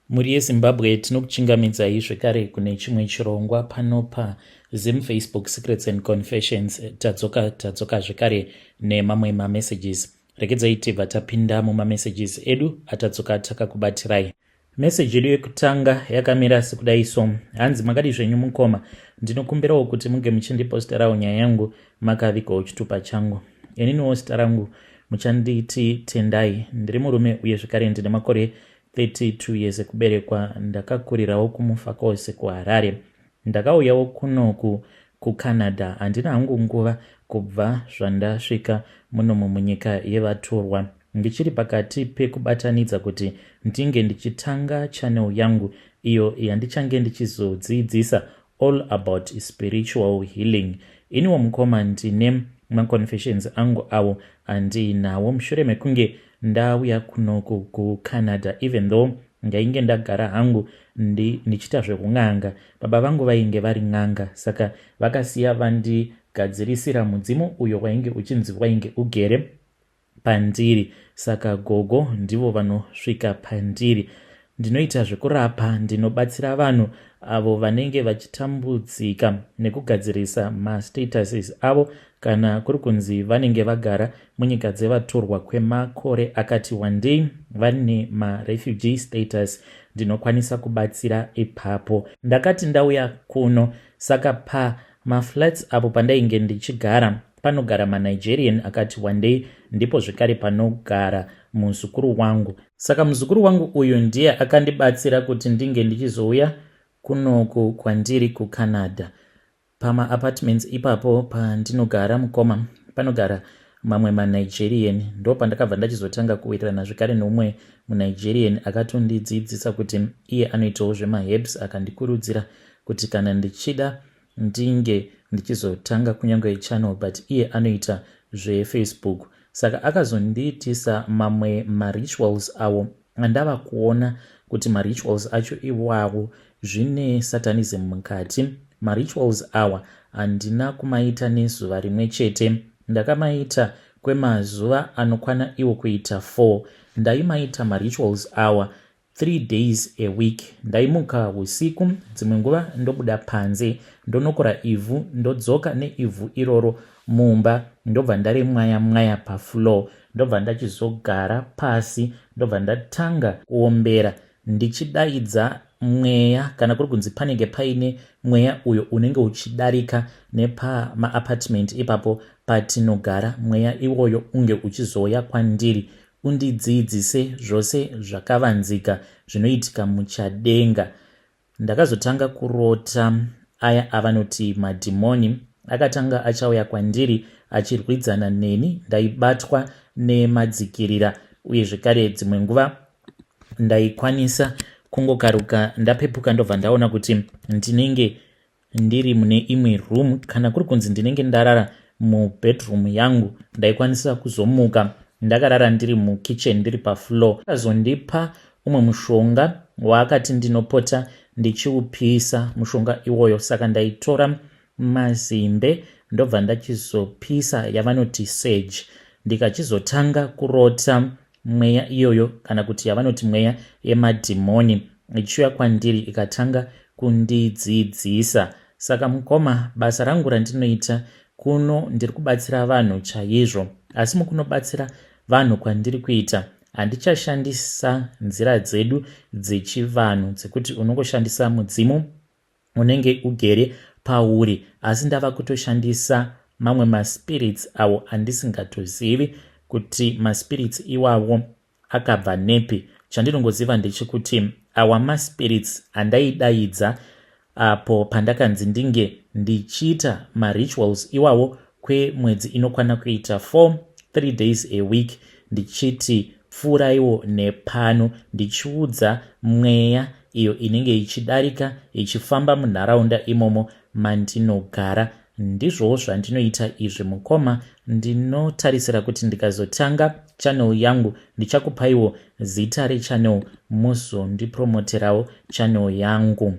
Mhuri yeZimbabwe, tinokuchingamidzai zvekare kune chimwe chirongwa pano paZim Facebook Secrets and Confessions. Tadzoka, tadzoka zvekare nemamwe mamessages. Regedzai tibva tapinda mumamessages edu atadzoka takakubatirai. Meseji yedu yekutanga yakamira sekudai so: hanzi, "Makadi zvenyu mukoma? Ndinokumbirawo kuti munge muchindiposterawo nyaya yangu makavigawo chitupa changu. Ininiwo zita rangu muchanditi Tendai. Ndiri murume uye zvekare ndine makore 32 years ekuberekwa. Ndakakurirawo kuMufakose, kuHarare. Ndakauyawo kunoku kuCanada. Handina hangu nguva kubva zvandasvika munomu munyika yevatorwa. Ndichiri pakati pekubatanidza kuti ndinge ndichitanga channel yangu iyo yandichange ndichizodzidzisa all about spiritual healing. Iniwo mukoma, ndine maconfessions angu awo andiinawo mushure mekunge ndauya kunoku kuCanada. Even though ndainge ndagara hangu ndichiita zvekun'anga, baba vangu vainge vari n'anga, saka vakasiya vandigadzirisira mudzimu uyo wainge uchinzi wainge ugere pandiri. Saka gogo ndivo vanosvika pandiri. Ndinoita zvekurapa, ndinobatsira vanhu avo vanenge vachitambudzika nekugadzirisa mastatuses avo, kana kuri kunzi vanenge vagara munyika dzevatorwa kwemakore akati wandei, vane marefugee status. Ndinokwanisa kubatsira ipapo. Ndakati ndauya kuno, saka pamaflats apo pandainge ndichigara panogara maNigerian akati wandei, ndipo zvekare panogara muzukuru wangu. Saka muzukuru wangu uyu ndiye akandibatsira kuti ndinge ndichizouya kunoku kwandiri kuCanada. Pamaapartments ipapo pandinogara, mukoma, panogara mamwe maNigerian. Ndo pandakabva ndachizotanga kuwirirana zvekare neumwe muNigerian akatondidzidzisa kuti iye anoitawo zvemaherbs, akandikurudzira kuti kana ndichida ndinge ndichizotanga kunyange channel, but iye anoita zveFacebook. Saka akazondiitisa mamwe marituals awo andava kuona kuti marituals acho iwawo zvine satanism mukati. Marituals awa handina kumaita nezuva rimwe chete, ndakamaita kwemazuva anokwana iwo kuita 4. Ndaimaita marituals awa 3 days a week. Ndaimuka usiku, dzimwe nguva ndobuda panze, ndonokora ivhu, ndodzoka neivhu iroro mumba, ndobva ndarimwaya mwaya pafloor, ndobva ndachizogara pasi, ndobva ndatanga kuombera ndichidaidza mweya, kana kuri kunzi panenge paine mweya uyo unenge uchidarika nepamaapartment ipapo patinogara, mweya iwoyo unge uchizouya kwandiri undidzidzise zvose zvakavanzika zvinoitika muchadenga. Ndakazotanga kurota aya avanoti madhimoni akatanga achauya kwandiri achirwidzana neni. Ndaibatwa nemadzikirira, uye zvekare dzimwe nguva ndaikwanisa kungokaruka ndapepuka, ndobva ndaona kuti ndinenge ndiri mune imwe room. Kana kuri kunzi ndinenge ndarara mubedroom yangu, ndaikwanisa kuzomuka ndakarara ndiri mukitchen, ndiri pafloor. Akazondipa umwe mushonga waakati ndinopota ndichiupisa mushonga iwoyo. Saka ndaitora mazimbe, ndobva ndachizopisa yavanoti sage. Ndikachizotanga kurota mweya iyoyo, kana kuti yavanoti mweya yemadhimoni, ichiuya kwandiri ikatanga kundidzidzisa. Saka mukoma, basa rangu randinoita kuno, ndiri kubatsira vanhu chaizvo, asi mukunobatsira vanhu kwandiri kuita handichashandisa nzira dzedu dzechivanhu dzekuti unongoshandisa mudzimu unenge ugere pauri, asi ndava kutoshandisa mamwe maspirits awo andisingatozivi kuti maspirits iwawo akabva nepi. Chandinongoziva ndechekuti awa maspirits andaidaidza apo pandakanzi ndinge ndichiita marituals iwawo kwemwedzi inokwana kuita 4, 3 days a week, ndichiti pfuuraiwo nepano, ndichiudza mweya iyo inenge ichidarika ichifamba munharaunda imomo mandinogara. Ndizvowo zvandinoita izvi, mukoma. Ndinotarisira kuti ndikazotanga channel yangu ndichakupaiwo zita rechannel, muzondipromoterawo channel yangu."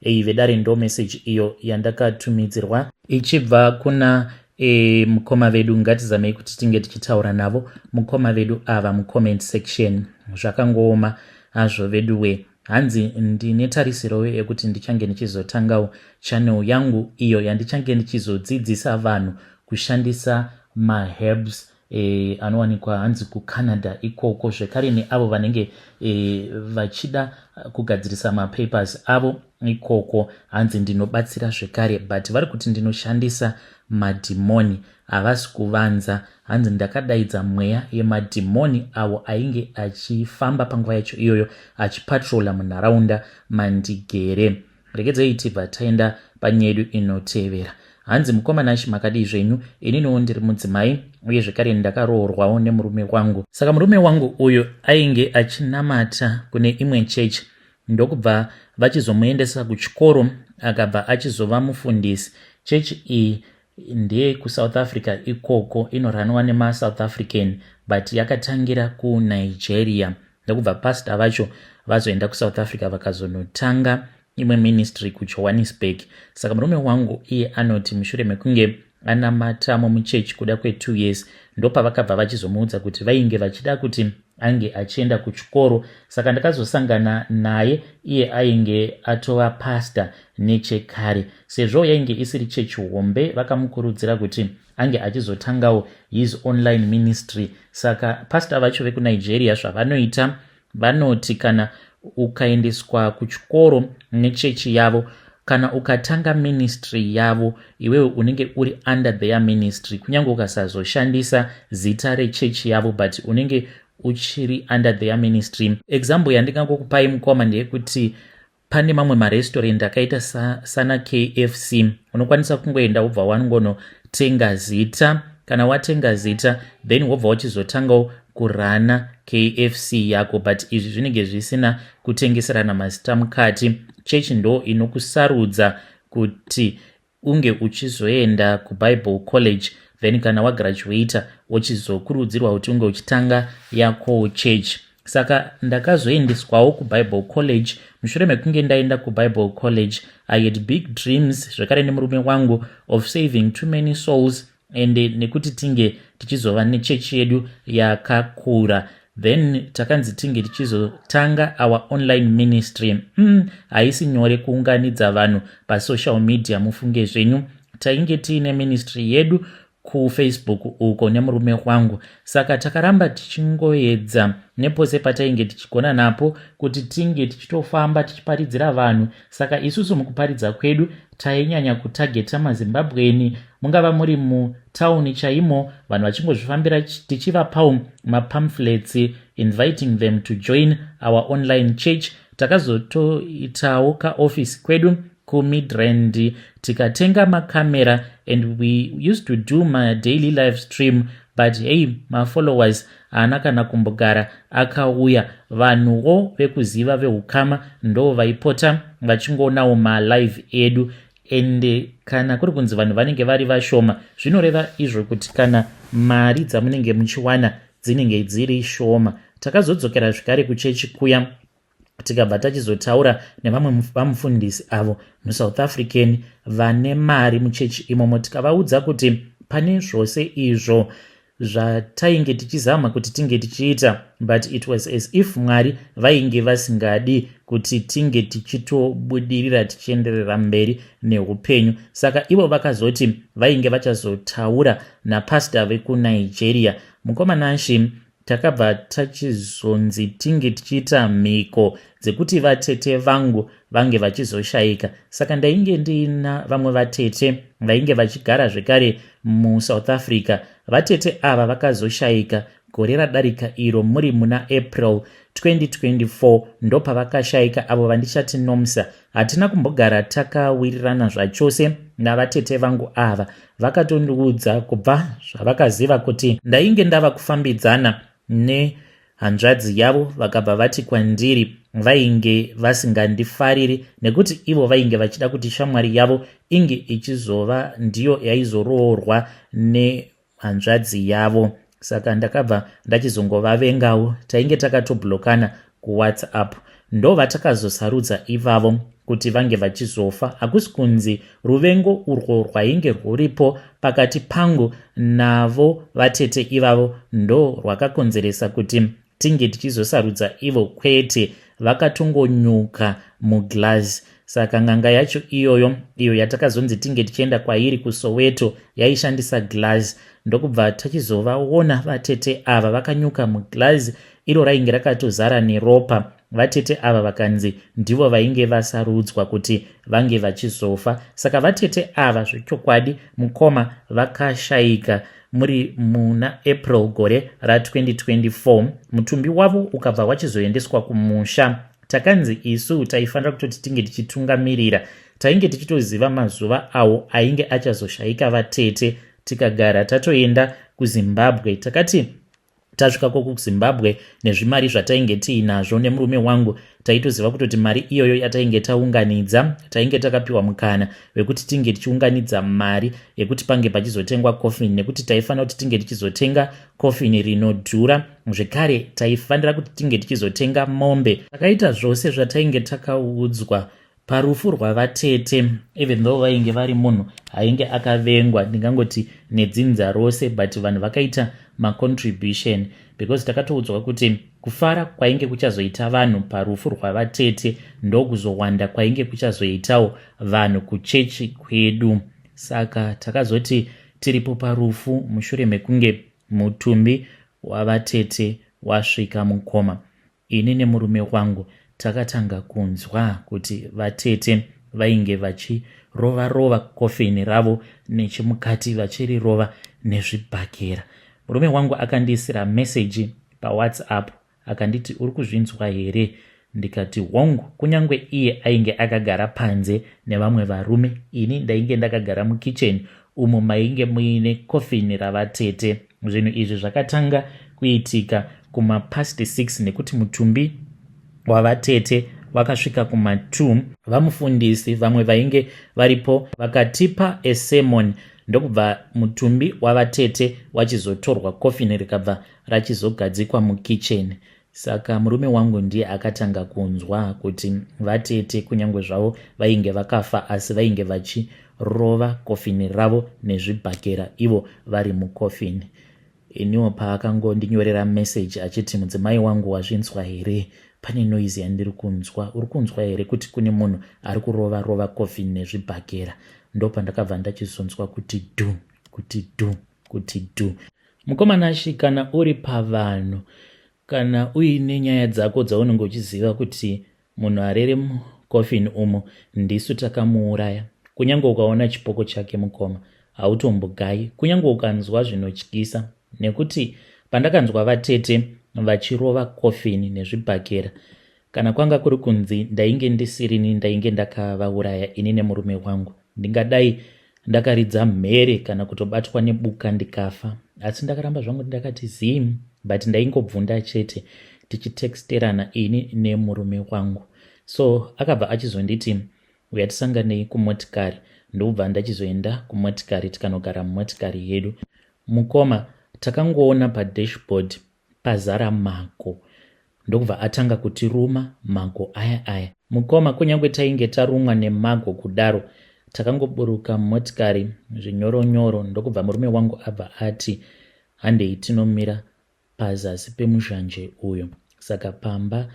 Ei vedare, ndo message iyo yandakatumidzirwa ichibva kuna mukoma vedu. Ngatizamei kuti tinge tichitaura navo mukoma vedu ava mucomment section. Zvakangooma. hazvo veduwe. Hanzi ndine tarisiro yekuti ndichange ndichizotangawo channel yangu iyo yandichange ndichizodzidzisa vanhu kushandisa maherbs anowanikwa hanzi kuCanada ikoko, zvekare neavo vanenge vachida kugadzirisa mapapers avo ikoko. Hanzi ndinobatsira zvekare, but vari kuti ndinoshandisa madhimoni. Havasi kuvanza. Hanzi ndakadaidza mweya yemadhimoni avo ainge achifamba panguva yacho iyoyo achipatrola munharaunda mandigere. Regedzei tibva taenda panyaya yedu inotevera. Hanzi, "Mukoma Nashi, makadii zvenyu? Ininiwo ndiri mudzimai uye zvekare ndakaroorwawo nemurume wangu. Saka murume wangu uyu ainge achinamata kune imwe chechi, ndokubva vachizomuendesa kuchikoro, akabva achizova mufundisi. Chechi iyi ndeyekuSouth Africa ikoko, inoranwa nemaSouth African, but yakatangira kuNigeria, ndokubva pasta vacho vazoenda kuSouth Africa vakazonotanga imwe ministry kuJohannesburg. Saka murume wangu iye anoti mushure mekunge anamatamo muchechi kuda kwe2 years, ndopavakabva vachizomuudza kuti vainge vachida kuti ange achienda kuchikoro. Saka ndakazosangana naye iye ainge atova pasta nechekare. Sezvo yainge isiri chechi hombe, vakamukurudzira kuti ange achizotangawo his online ministry. Saka pasta vacho vekuNigeria zvavanoita, vanoti kana ukaendeswa kuchikoro nechechi yavo, kana ukatanga ministry yavo, iwewe unenge uri under their ministry, kunyange ukasazoshandisa zita rechechi yavo, but unenge uchiri under their ministry. Example yandingangokupai, mukoma, ndeyekuti pane mamwe marestaurant akaita sana KFC. Unokwanisa kungoenda wobva wangonotenga zita. Kana watenga zita, then wobva wachizotangawo kurana KFC yako, but izvi zvinenge zvisina kutengeserana mazita mukati. Chechi ndo inokusarudza kuti unge uchizoenda kuBible college, then kana wagraduata uchizokurudzirwa kuti unge uchitanga yako church. Saka ndakazoendeswawo kuBible college. Mushure mekunge ndaenda kuBible college, I had big dreams zvekare nemurume wangu of saving too many souls and nekuti tinge tichizova nechechi yedu yakakura. Then takanzi tinge tichizotanga our online ministry. Haisi nyore kuunganidza vanhu pasocial media, mufunge zvenyu. Tainge tiine ministry yedu kuFacebook uko nemurume wangu. Saka takaramba tichingoedza nepose patainge tichigona napo kuti tinge tichitofamba tichiparidzira vanhu. Saka isusu mukuparidza kwedu tainyanya kutageta maZimbabweni, mungava muri mutauni chaimo, vanhu vachingozvifambira, tichivapawo mapamphlets inviting them to join our online church. Takazotoitawo kaofisi kwedu kuMidrand, tikatenga makamera and we used to do madaily live stream, but hey, mafollowers haana kana kumbogara akauya. Vanhuwo vekuziva, veukama, ndo vaipota vachingoonawo malive edu. Ende kana kuri kunzi vanhu vanenge vari vashoma, zvinoreva izvo kuti kana mari dzamunenge muchiwana dzinenge dziri shoma. Takazodzokera zvekare kuchechi kuya, tikabva tachizotaura nevamwe vamufundisi avo muSouth African vane mari muchechi imomo, tikavaudza kuti pane zvose izvo zvatainge tichizama kuti tinge tichiita, but it was as if Mwari vainge vasingadi kuti tinge tichitobudirira tichienderera mberi neupenyu. Saka ivo vakazoti vainge vachazotaura napasta vekuNigeria. Mukoma Nashi, takabva tachizonzi tinge tichiita mhiko dzekuti vatete vangu vange vachizoshayika. Saka ndainge ndiina vamwe vatete vainge vachigara zvekare muSouth Africa. Vatete ava vakazoshayika gore radarika iro, muri muna April 2024 ndopavakashayika, avo vandichati Nomsa. Hatina kumbogara takawirirana zvachose navatete vangu ava. Vakatondiudza kubva zvavakaziva kuti ndainge ndava kufambidzana nehanzvadzi yavo, vakabva vati kwandiri vainge vasingandifariri nekuti ivo vainge vachida kuti shamwari yavo inge ichizova ndiyo yaizoroorwa nehanzvadzi yavo. Saka ndakabva ndachizongovavengawo. Tainge takatoblokana kuWhatsApp. Ndo vatakazosarudza ivavo kuti vange vachizofa. Hakusi kunzi ruvengo urwo rwainge rwuripo pakati pangu navo vatete ivavo ndo rwakakonzeresa kuti tinge tichizosarudza ivo kwete vakatongonyuka muglass. Saka n'anga yacho iyoyo iyo yatakazonzi tinge tichienda kwairi kuSoweto yaishandisa glass, ndokubva tachizovaona vatete ava vakanyuka muglass iro rainge rakatozara neropa. Vatete ava vakanzi ndivo vainge vasarudzwa kuti vange vachizofa. Saka vatete ava zvechokwadi mukoma vakashaika muri muna April gore ra2024, mutumbi wavo ukabva wachizoendeswa kumusha. Takanzi isu taifanira kutoti tinge tichitungamirira, tainge tichitoziva mazuva awo ainge achazoshaika vatete, tikagara tatoenda kuZimbabwe. Takati tasvika ko kuZimbabwe nezvimari zvatainge tiinazvo nemurume wangu, taitoziva kutoti mari iyoyo yatainge taunganidza, tainge takapiwa mukana wekuti tinge tichiunganidza mari yekuti pange pachizotengwa coffin, nekuti taifanira kuti tinge tichizotenga coffin rinodhura. Zvekare taifanira kuti tinge tichizotenga mombe. Takaita zvose zvatainge takaudzwa parufu rwavatete, even though vainge vari munhu ainge akavengwa, ndingangoti nedzinza rose, but vanhu vakaita macontribution because takatoudzwa kuti kufara kwainge kuchazoita vanhu parufu rwavatete ndokuzowanda kwainge kuchazoitawo vanhu kuchechi kwedu. Saka takazoti tiripo parufu mushure mekunge mutumbi wavatete wasvika mukoma, ini nemurume wangu takatanga kunzwa kuti vatete vainge vachirova rova kofini ravo nechemukati, vachirirova nezvibhakera. Murume wangu akandiisira meseji paWhatsApp akanditi, "Uri kuzvinzwa here?" Ndikati, "Hongu." Kunyange iye ainge akagara panze nevamwe varume, ini ndainge ndakagara mukicheni umo mainge muine kofini ravatete. Zvinhu izvi zvakatanga kuitika kumapast 6, nekuti mutumbi wavatete wakasvika kuma2. Vamufundisi vamwe vainge varipo vakatipa esermon, ndokubva mutumbi wavatete wachizotorwa, kofini rikabva rachizogadzikwa mukicheni. Saka murume wangu ndiye akatanga kunzwa kuti vatete, kunyange zvavo vainge vakafa, asi vainge vachirova kofini ravo nezvibhakera ivo vari mukofini. Iniwo paakangondinyorera meseji achiti, "Mudzimai wangu, wazvinzwa here? Pane noise yandiri kunzwa. Uri kunzwa here kuti kune munhu ari kurova rova kofini nezvibhakera?" Ndopandakabva ndachizonzwa kuti dhu, kuti dhu, kuti dhu. Mukomanashi, kana uri pavanhu, kana uine nyaya dzako dzaunenge uchiziva kuti munhu arere mukofini umo ndisu takamuuraya, kunyange ukaona chipoko chake mukoma, hautombogayi, kunyange ukanzwa zvinotyisa. Nekuti pandakanzwa vatete vachirova kofini nezvibhakera, kana kwanga kuri kunzi ndainge ndisirini ndainge ndakavauraya ini nemurume wangu, ndingadai ndakaridza mhere kana kutobatwa nebuka ndikafa. Asi ndakaramba zvangu ndakati zii, but ndaingobvunda chete, tichitexterana ini nemurume wangu. So akabva achizonditi, "Uya tisanganei kumotikari." Ndobva ndachizoenda kumotikari, tikanogara mumotikari yedu. Mukoma, takangoona padashboard pazara mago, ndokubva atanga kutiruma mago aya aya. Mukoma, kunyange tainge tarumwa nemago kudaro, takangoburuka mumotikari zvinyoronyoro, ndokubva murume wangu abva ati, "Handei tinomira pazasi pemuzhanje uyo." Saka pamba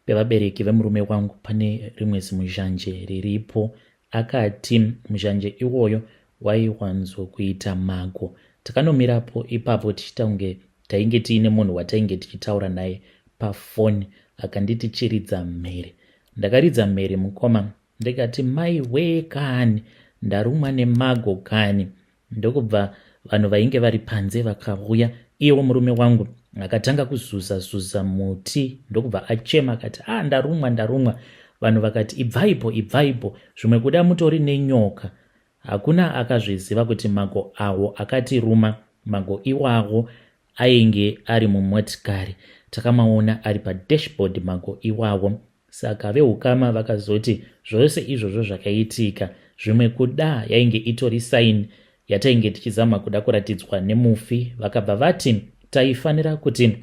pevabereki vemurume wangu pane rimwe zimuzhanje riripo. Akati muzhanje iwoyo waiwanzokuita mago. Takanomirapo ipapo tichiita kunge tainge tiine munhu watainge tichitaura naye pafoni. Akanditi, "Chiridza mhere." Ndakaridza mhere mukoma, ndikati, "Mai wee kani, ndarumwa nemago kani." Ndokubva vanhu vainge vari panze vakauya. Iyewo murume wangu akatanga kuzuza zuza muti, ndokubva achema akati, "A ah, ndarumwa, ndarumwa." Vanhu vakati, "Ibvaipo, ibvaipo, zvimwe kuda mutori nenyoka." Hakuna akazviziva kuti mago awo akatiruma, mago iwawo ainge ari mumotikari. Takamaona ari padashboard mago iwawo. Saka veukama vakazoti zvose izvozvo zvakaitika, zvimwe kuda yainge itori sign yatainge tichizama kuda kuratidzwa nemufi. Vakabva vati taifanira kuti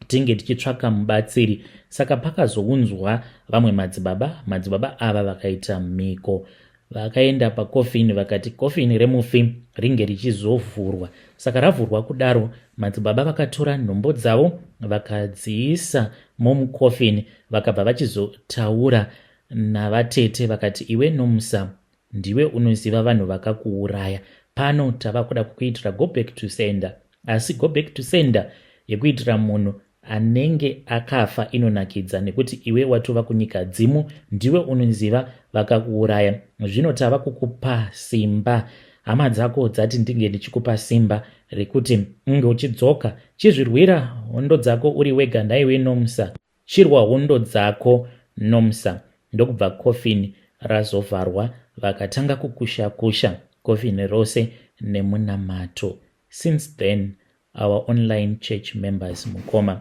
tinge tichitsvaka mubatsiri. Saka pakazounzwa vamwe madzibaba. Madzibaba ava vakaita mhiko. Vakaenda pakofini vakati kofini remufi ringe richizovhurwa. Saka ravhurwa kudaro, madzibaba vakatora nhombo dzavo vakadziisa mumukofini, vakabva vachizotaura navatete vakati, "Iwe Nomusa, ndiwe unoziva vanhu vakakuuraya. Pano tava kuda kukuitira go back to sender." Asi go back to sender yekuitira munhu anenge akafa inonakidza, nekuti iwe watova kunyika dzimu, ndiwe unoziva vakakuuraya. Zvino tava kukupa simba. Hama dzako dzati ndinge ndichikupa simba rekuti unge uchidzoka, chizvirwira hondo dzako uri wega. Ndaiwe Nomusa, chirwa hondo dzako, Nomusa. Ndokubva kofini razovharwa, vakatanga kukusha kusha kofini rose nemunamato. Since then our online church members, mukoma,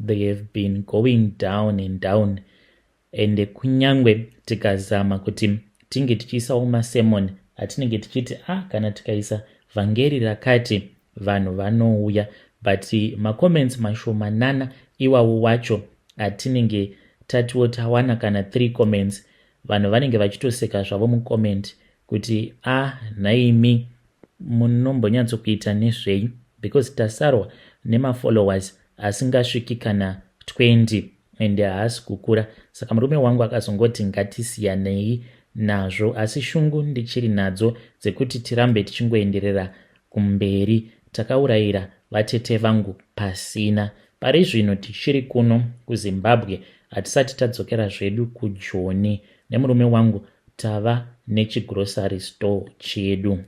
they have been going down and down. Ende kunyangwe tikazama kuti tinge tichiisawo masermon atinenge tichiti, ah, kana tikaisa vhangeri rakati, vanhu vanouya, but macomments mashomanana iwawo wacho atinenge tatiwo tawana kana 3 comments, vanhu vanenge vachitoseka zvavo mucomment kuti, "A ah, nhaimi, munombonyatsokuita nezvei?" Because tasarwa nemafollowers asingasviki kana 20, ende haasi kukura. Saka murume wangu akazongoti ngatisiyanei nazvo, asi shungu ndichiri nadzo dzekuti tirambe tichingoenderera kumberi. Takaurayira vatete vangu pasina. Pari zvino tichiri kuno kuZimbabwe, hatisati tadzokera zvedu kuJoni. Nemurume wangu tava nechigrocery store chedu.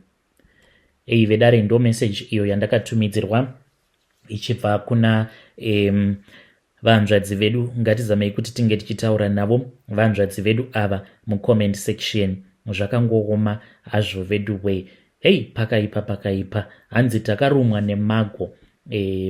Ei vedare, ndo message iyo yandakatumidzirwa ichibva kuna vanzvadzi vedu. Ngatizamei kuti tinge tichitaura navo vanzvadzi vedu ava mucomment section. Zvakangooma hazvo vedu wei. Hei, pakaipa, pakaipa. Hanzi takarumwa nemago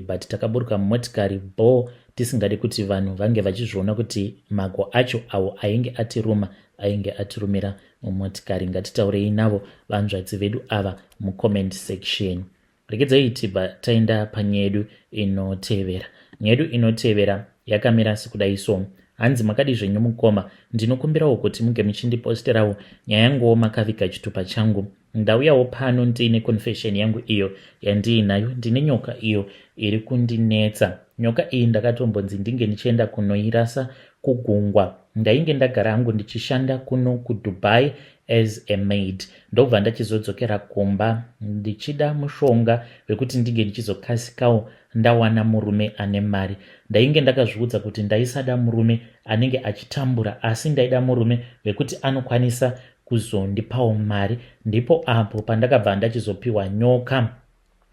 but takaburuka mumotikari bo, tisingadi kuti vanhu vange vachizviona kuti mago acho awo ainge atiruma ainge atirumira mumotikari. Ngatitaurei navo vanzvadzi vedu ava mucomment section. Regedzai tibva taenda panyaya yedu inotevera. Nyaya yedu inotevera yakamira sekudai so. Hanzi, "Makadi zvenyu mukoma? Ndinokumbirawo kuti munge muchindiposterawo nyaya yanguwo makaviga chitupa changu. Ndauyawo pano ndiine confession yangu iyo yandiinayo. Ndine nyoka iyo iri kundinetsa. Nyoka iyi ndakatombonzi ndinge ndichienda kunoirasa kugungwa. Ndainge ndagara hangu ndichishanda kuno kuDubai as a maid, ndobva ndachizodzokera kumba ndichida mushonga wekuti ndinge ndichizokasikawo ndawana murume ane mari. Ndainge ndakazviudza kuti ndaisada murume anenge achitambura, asi ndaida murume wekuti anokwanisa kuzondipawo mari. Ndipo apo pandakabva ndachizopiwa nyoka.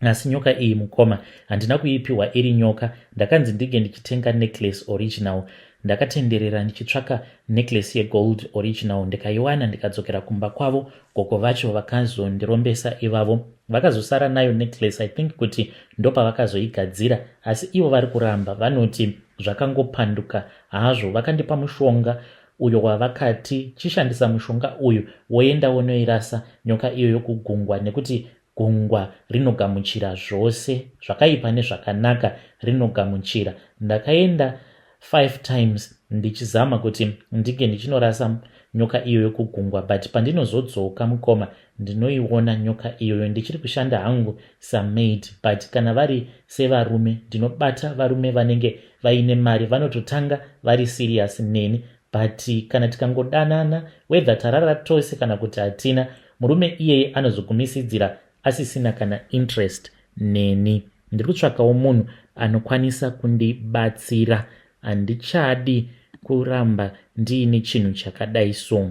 Asi nyoka iyi, mukoma, handina kuipiwa iri nyoka. Ndakanzi ndinge ndichitenga necklace original. Ndakatenderera ndichitsvaka necklace yegold original, ndikaiwana, ndikadzokera kumba kwavo. Gogo vacho vakazondirombesa ivavo, vakazosara nayo necklace. I think kuti ndopavakazoigadzira, asi ivo vari kuramba, vanoti zvakangopanduka hazvo. Vakandipa mushonga uyo wavakati chishandisa mushonga uyu, woenda wonoirasa nyoka iyoyo kugungwa, nekuti gungwa rinogamuchira zvose, zvakaipa nezvakanaka rinogamuchira. Ndakaenda five times ndichizama kuti ndinge ndichinorasa nyoka iyoyo kugungwa, but pandinozodzoka, mukoma, ndinoiona nyoka iyoyo. Ndichiri kushanda hangu samaid, but kana vari sevarume, ndinobata varume vanenge vaine mari, vanototanga vari serious neni, but kana tikangodanana, whether tarara tose kana kuti hatina, murume iyeye anozogumisidzira asisina kana interest neni. Ndiri kutsvakawo munhu anokwanisa kundibatsira. Handichadi kuramba ndiine chinhu chakadai so."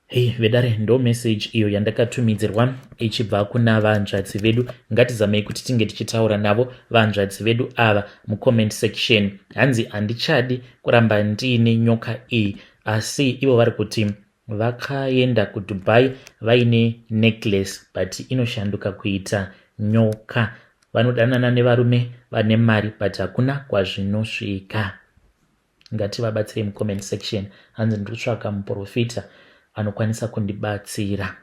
Hei vedare, ndo message iyo yandakatumidzirwa ichibva kuna vanzvadzi vedu. Ngatizamei kuti tinge tichitaura navo vanzvadzi vedu ava mucomment section. Hanzi, "Handichadi kuramba ndiine nyoka iyi." Asi ivo vari kuti vakaenda kuDubai vaine necklace, but inoshanduka kuita nyoka. Vanodanana nevarume vane mari, but hakuna kwazvinosvika. Ngativabatsirei mucomment section. Hanzi, "Ndiri kutsvaka muprofita anokwanisa kundibatsira."